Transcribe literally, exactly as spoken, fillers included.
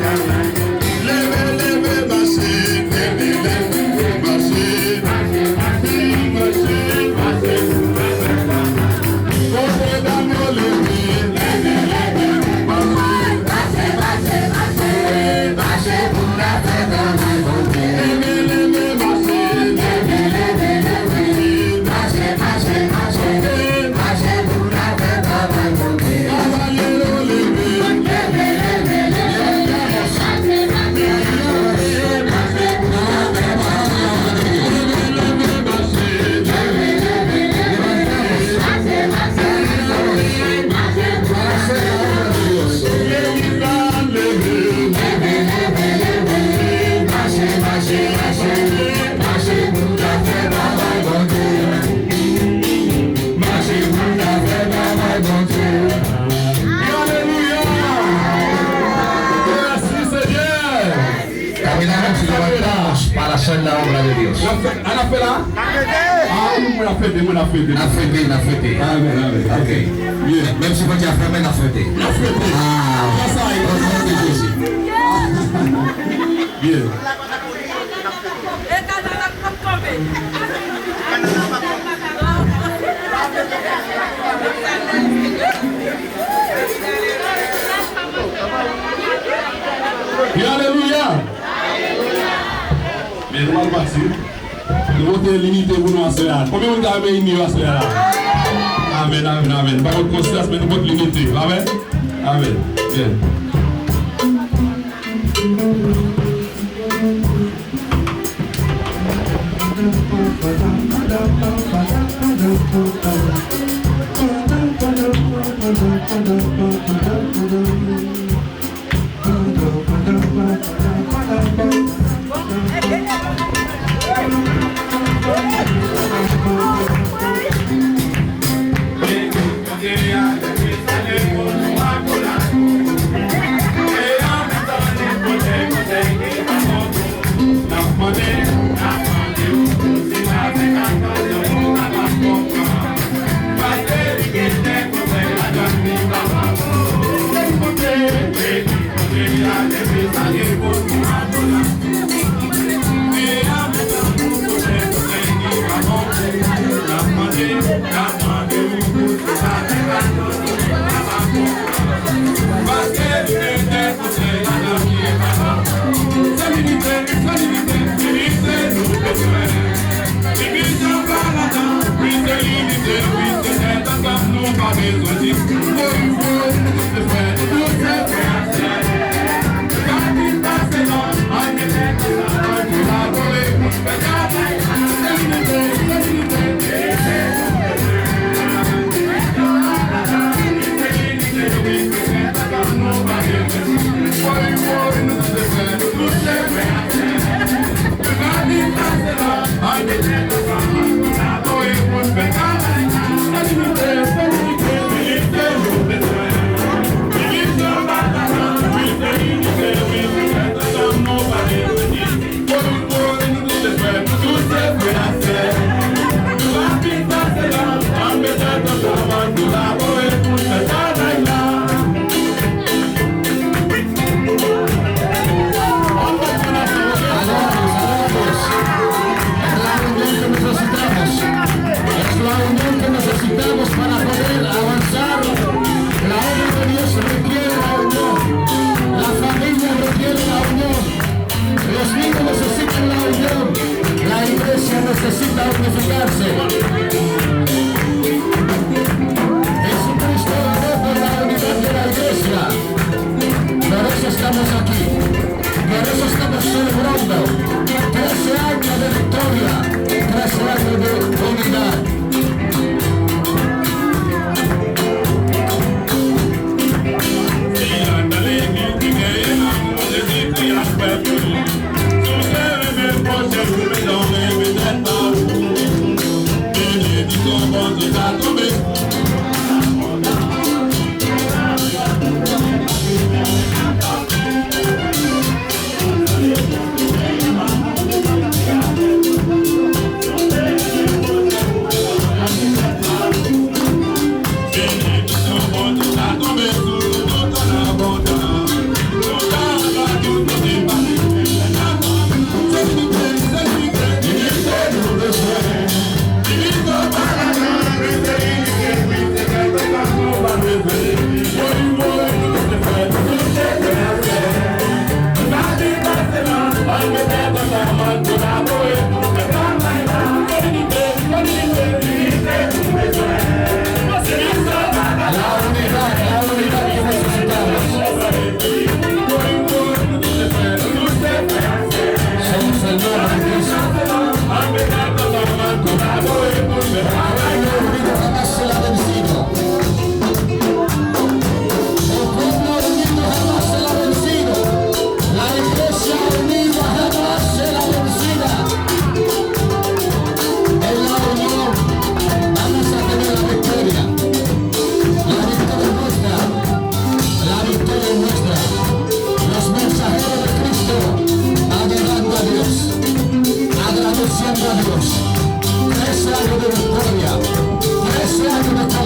Leve, leve, mache, leve, leve, mache. Mache, mache, mache, mache. Kote dam yo leve, leve, leve, mache. Mache, mache, mache, mache pou n ka fè travay Bondye. Leve, leve, mache, leve, leve, leve, mache, mache, mache, mache pou n ka fè travay Bondye. Kavalyè yo leve, leve, leve, leve, mache, mache, mache, mache pou n ka fè travay Bondye. Leve, leve, mache. Alelouya! Mèsi, Senyè! Caminamos y levantamos para hacer la obra de Dios. N ap fè, a n ap fè la? A, wi, mwen ap fete, mwen ap fete. N ap fete, n ap fete. Amèn, amèn. Ok. Byen. Menm si fwontyè a fèmen, n ap fete. N ap fete. A, o non de Jezi. Byen. Alelouya! Men nou pral pase. Nou pote linite pou nou aswè a. Konbyen moun ta renmen ini yo aswè a la? Amèn, amèn, amèn. Pa kont konsyans, men nou pote linite. Amèn? Amèn. Byen. Alabamos, alabamos. Es la unión que necesitamos. Es la unión que necesitamos para poder avanzar. La obra de Dios requiere la unión. La familia requiere la unión. Los niños necesitan la unión. La iglesia necesita unificarse. Jesucristo oró por la unidad de la iglesia. Por eso estamos aquí. Por eso estamos celebrando trece años de victoria, trece años de unidad. Frè e sè a, yo dwe met kò yo. Frè e sè a, yo met